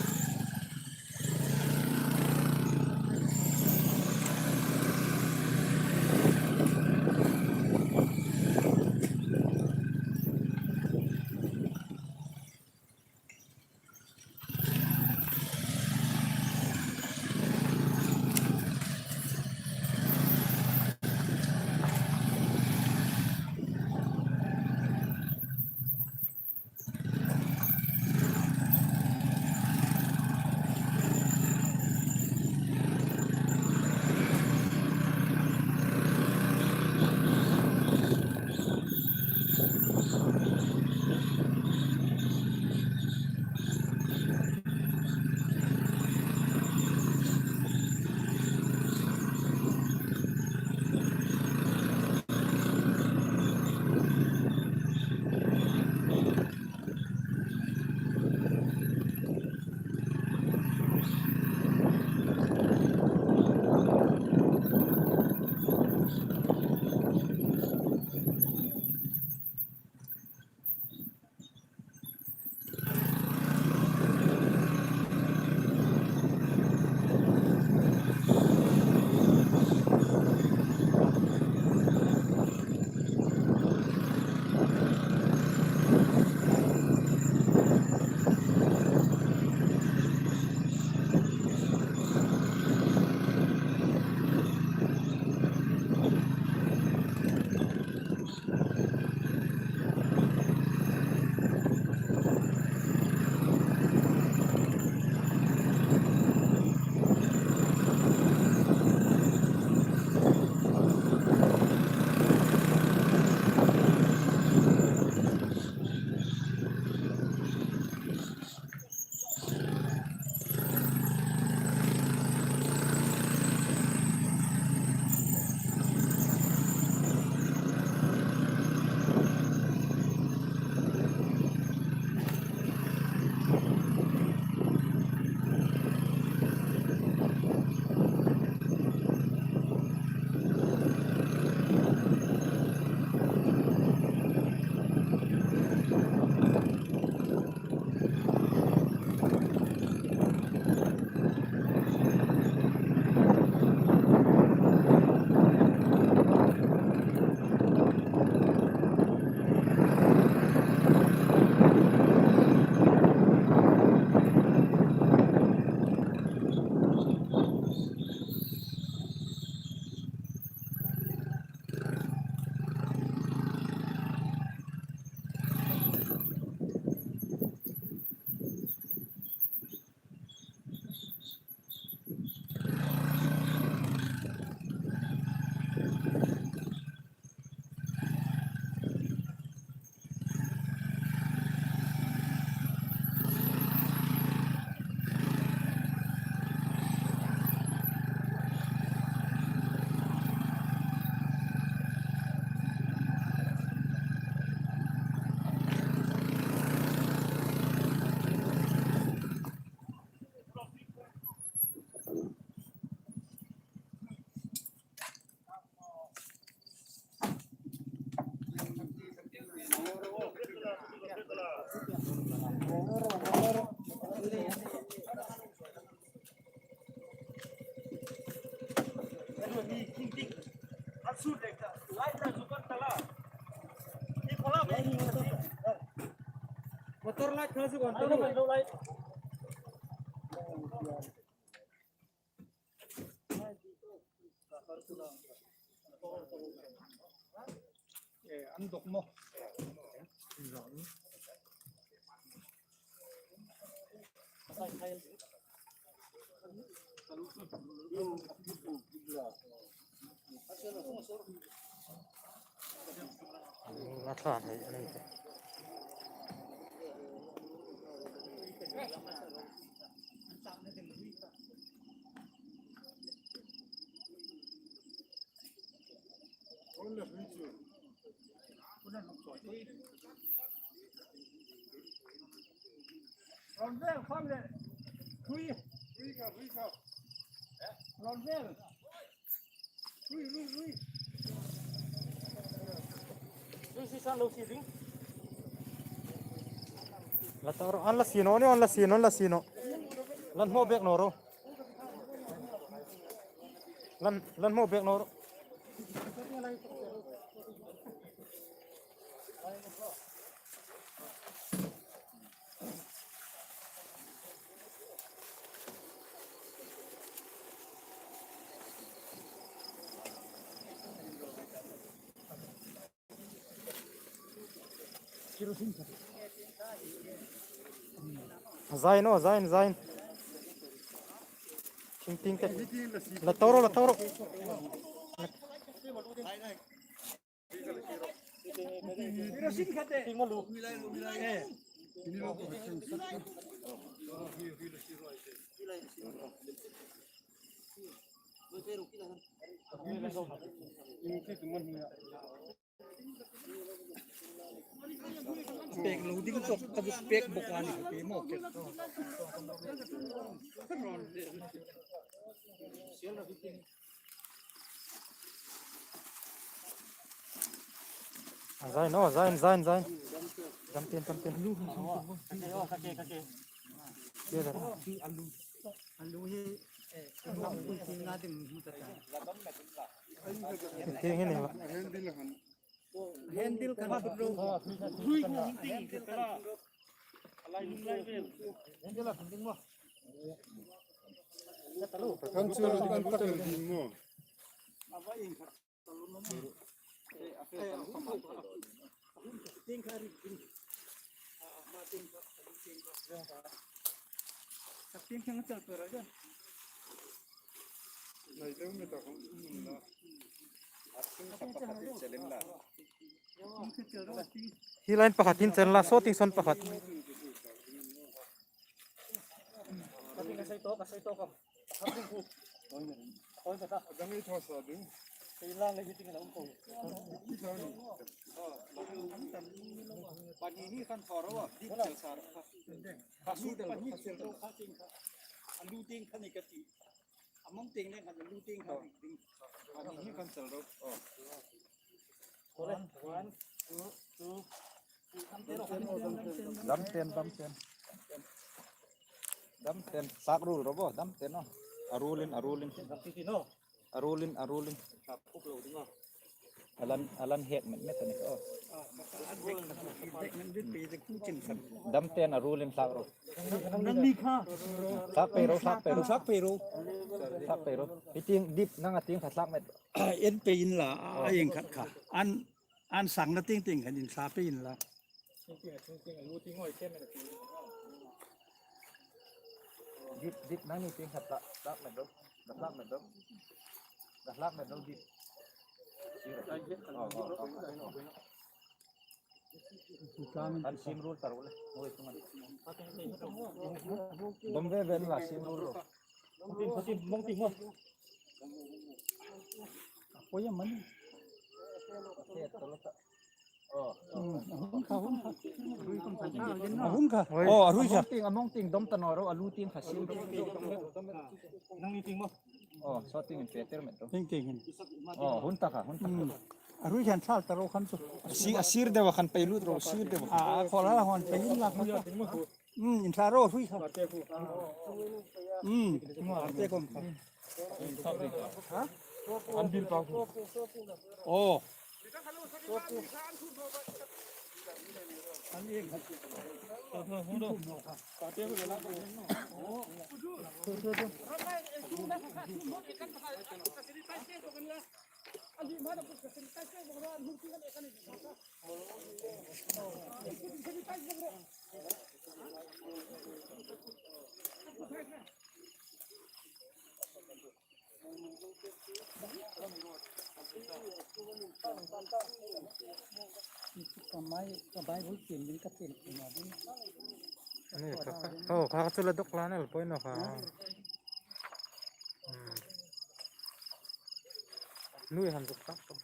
Motor light kha chu kan tawi. Eh, an dawk maw? Ronvel, khawm le. Hui. Ronvel. Hui, hui, hui. Hui, hui, san lo si ding. La tawk ro, an la sie naw ni, an la sie naw, an la sie naw. Lan hmu bek naw ro. Lan, lan hmu bek naw ro. Zain o, zain, zain. Ting, ting, ting. La tawk ro, la tawk ro. Pek lo ding chok ka zuk pek bok a ni ka ti maw. A zain o, zain, zain, zain. Dam tien, dam tien. Lu. Ka ke, ka ke, ka ke. Ke da. Alu hi, eh, alu hi na ding hmu ta ta. Ting hi ni ba. Handle kan thut ro. Hui, hui, ting, ting, ting. Kan chu kan takal din maw. Hi line pakhat hin chen la, saw tieng sawn pakhat. Pahni ni khan thawr a, dip chel sar. Kha su tel, kha su tel. A lu tieng khan ni ka ti. A mawng tieng le khan a lu tieng khan ni ding. Pahni ni khan chel ro. Oh. One, one, two, two. Dam tien, dam tien. Dam tien, sak rul ro bo, dam tien o. A rulin, a rulin. Dam tien o. A rulin, a rulin. Sak khup lo ding o. A lan, a lan hek met met a ni o. Dam tien a rulin sak ro. Nang ni kha. Sak pei ro, sak pei ro. Sak pei ro. Sak pei ro. Hi tieng dip nang a tieng khat sak met. En pei in la, a ieng khat kha. An An sangna tieng tieng khan inthla pei in la. Dip, dip, nang ni tieng khat la, hlak met ro, la hlak met ro. La hlak met ro dip. Oh, oh, oh, oh. An sim rul ta ro le. Oi, tung an. Dom ve ve la sim rul ro. Mawng tieng, mawng tieng, mawng tieng, mawng. Poi am mani. Hmm, a hun kha, hun kha. A hun kha. Oh, a hrui kha. A mawng tieng, a mawng tieng dom ta naw ro, a lu tieng kha sim ro. Nang ni tieng maw. Oh, saw tieng in pe tir met ro. Tieng tieng in. Oh, hun ta kha, hun ta kha. Hmm. A hrui khan thal ta ro khan chu. A si-, a sir deu a khan pei lut ro, sir deu a khan. Ah, khaw la la hon pei in la khan. Hmm, inthla ro hrui kha. Hmm, te kom kha. Ha? An bil pa khu. Oh. An bil. Ka mai, ka Bible tiem ding ka tiem tiem a ding. Ani, ka, ka, oh, ka chu la dawk la nal poi naw kha. Hmm. Nui han zuk tak tak.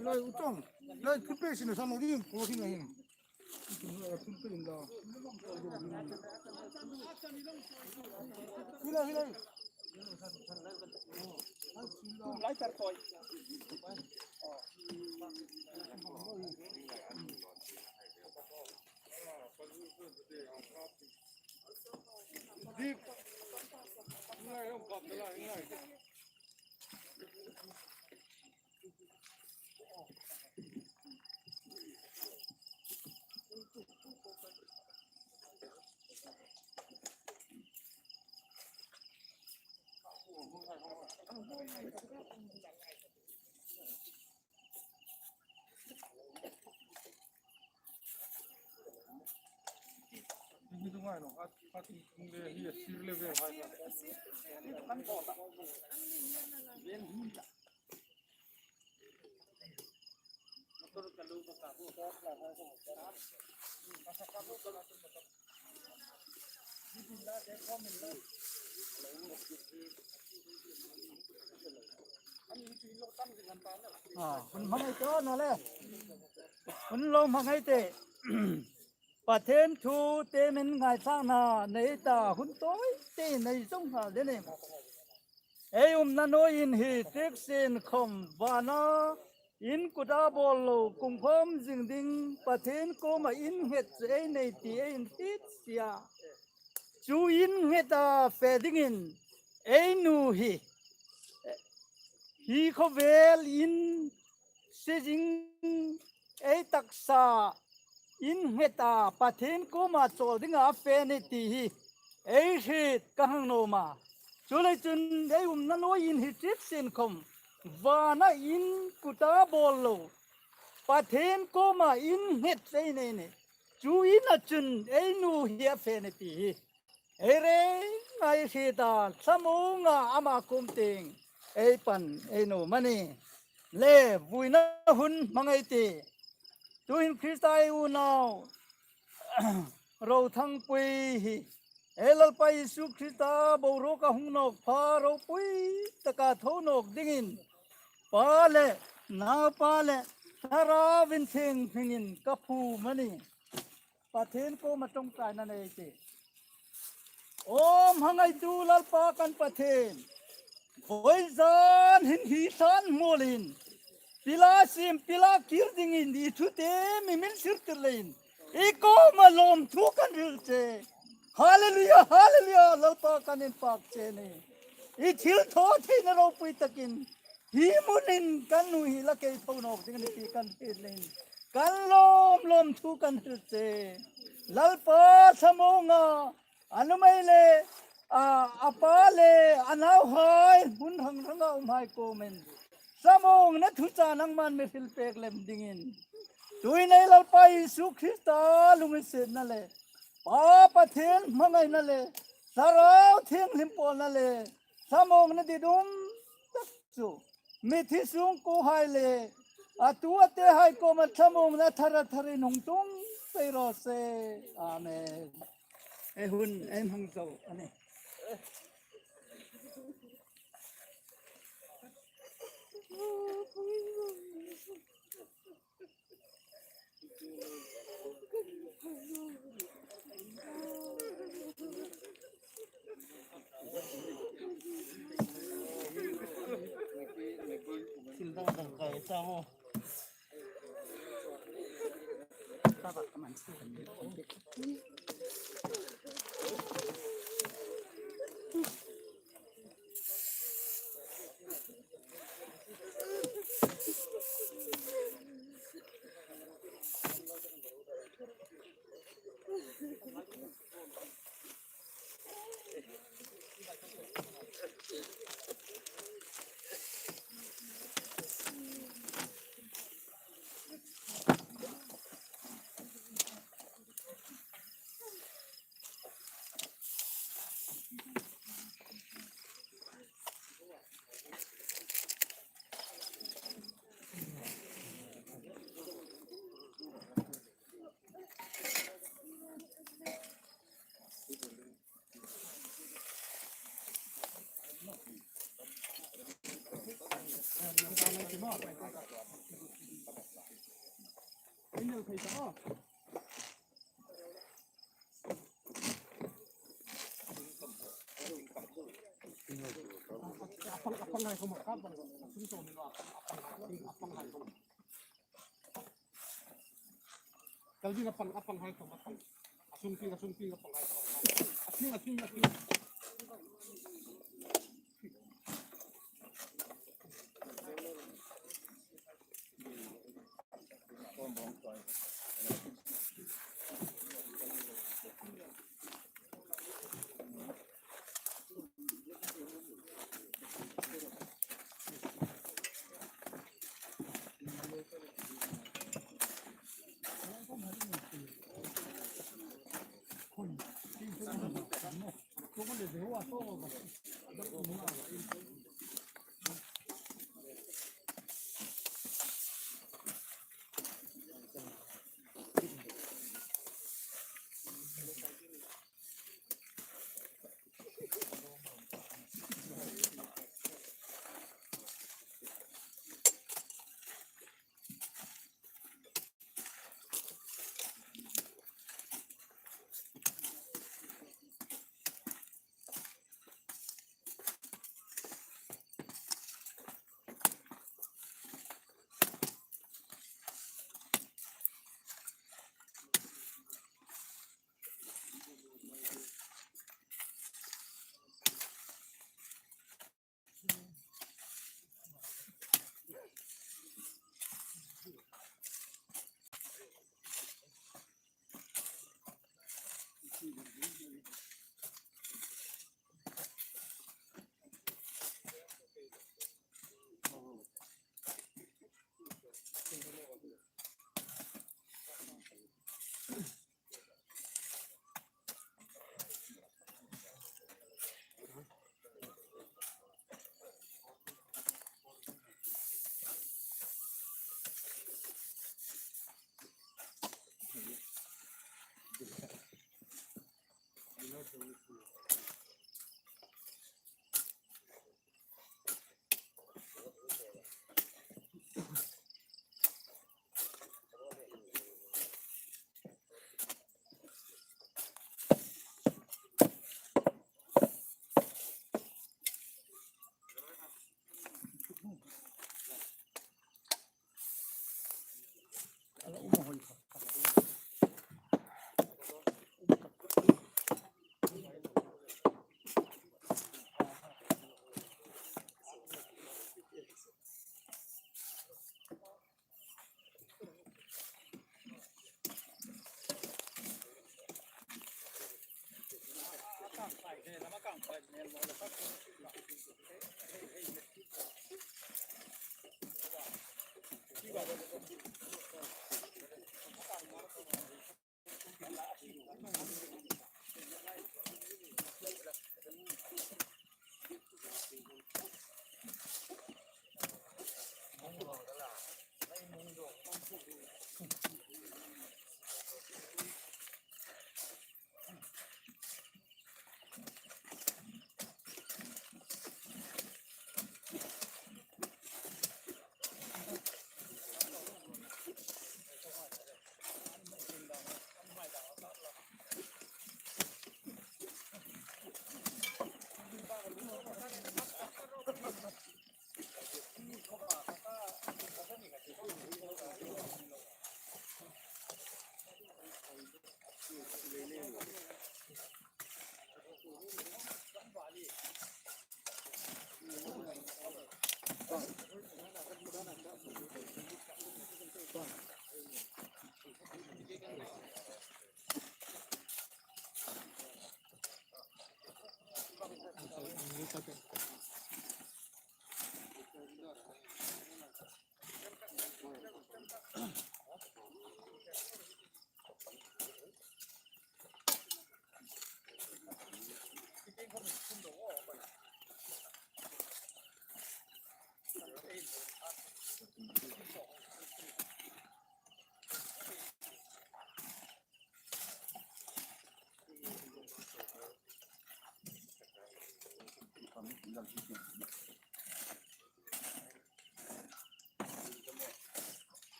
Lai, u chang. Lai, thut pe sin a san lo ding, ko hin a hin. Thut pe in la. Hi lai, hi lai. Lai tar toi. A, hun hmangai ta naw le. Hun lo hmangai teh. Pathien thu te min ngaithlakna nei ta hun tawi te nei zong nghal ding a nih. Ei umna nuoi in hi tiksin khom vana in kuta bawl lo kum khawm zing ding Pathien kuoma innghet chu ei nei ti ei inhriet si a. Chu innghet a fe dingin ei nu hi, hi khawvel in si zing ei taksa innghet a Pathien kuoma chawl dinga a fe a nih ti hi ei hriet ka hang nuom a. Chuleiin chun ei umna nuoi in hi tiksin khom vana in kuta bawl lo Pathien kuoma innghet ei nei a nih. Chu ina chun ei nu hi a fe a nih ti hi ei reng ei hriet a, thlamuonga ama kuom tieng ei pan ei nuom a nih. Le, vuina hun hmangai teh. Tuhin Krista ei unau Rothangpui hi ei Lalpa Isu Krista boruoka hung nawk pha ropui taka tho nawk dingin Pa le Naupa le Thlarau Inthieng hmingin ka phum a nih. Pathien kuoma ṭawngṭaina nei ei tih. Aw hmangaitu Lalpa kan Pathien, vawizan hin hi san hmuolin pila siem pila kir dingin i thute mi min sirtir leiin i kuoma lawmthu kan hril che. Hallelujah, hallelujah, Lalpa kan inpak che a nih. I thilthawtheina ropui takin hi hmunin kan nu hi la kei tho nawk ding a nih ti kan hriet leiin kan lawm lawmthu kan hril che. Lalpa, thlamuonga a nuhmei le a, a pa le a nauhai hmun hrang hranga umhai kuomin thlamuongna thucha nangman mi hril pek lem dingin tuhin ei Lalpa Isu Krista lunginsietna le Pa Pathien hmangaina le Thlarau Thienghlim pawlna le thlamuongna ditum tak chu mithi sungkuohai le a tu a tehai kuoma thlamuongna thara tharin hung tlung pei raw se. Amen. Ei hun ei hmang zo a nih. Kal ding a pang, a pang hai khawm, a pang. A sung tieng, a sung tieng a pang hai khawm. A tieng, a tieng, a tieng.